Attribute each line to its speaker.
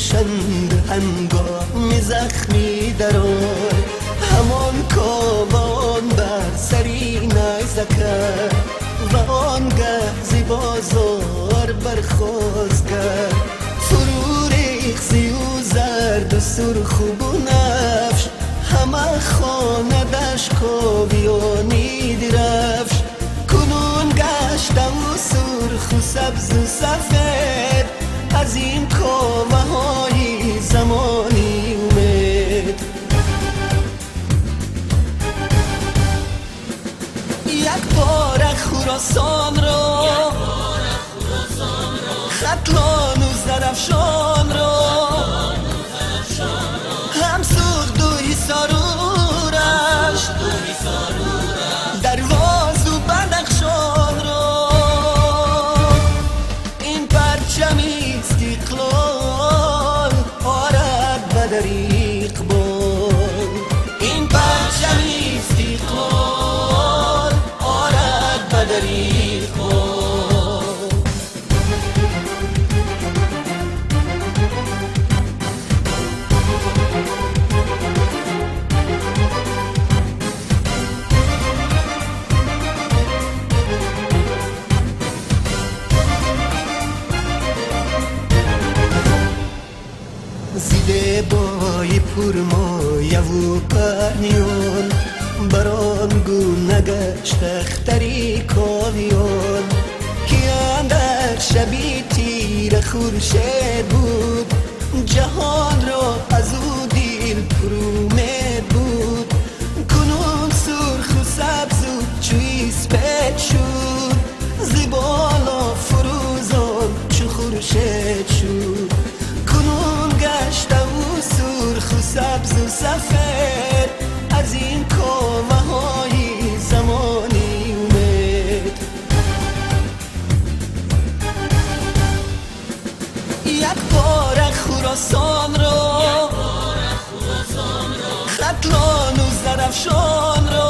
Speaker 1: کشند هنگام زخمی درای همان کاوان بر سری نیزه کرد و آنگه ز بازار برخاست کرد. فرو ریخت ز او زرد و سرخ و بنفش، همه خانه دش کاویانی درفش. کنون گشته و سرخ و سبز و سفید، از این کاوه های زمانی امید. یک بار خراسان را، ختلان و زرافشان را، هم سوخت و حصار و رشت، درواز و بدخشان را. این پرچم استقلال آرد به در اقبال، این پرچم استقلال آرد به در اقبال. زیده بای پرمایه و پرنیان، بر آن گونه گشت اختری کاویان. که اندر شبی تیره خورشید بود، جهان را از او دل پر امید بود. کنون سرخ و سبز و چوی سپید شد، ز بالا فروزان چو خورشید شد. کنون گشته و سرخ و سبز و سفید، از این کاوه های زمانی امید. یک بار خراسان را، ختلان و زرافشان را،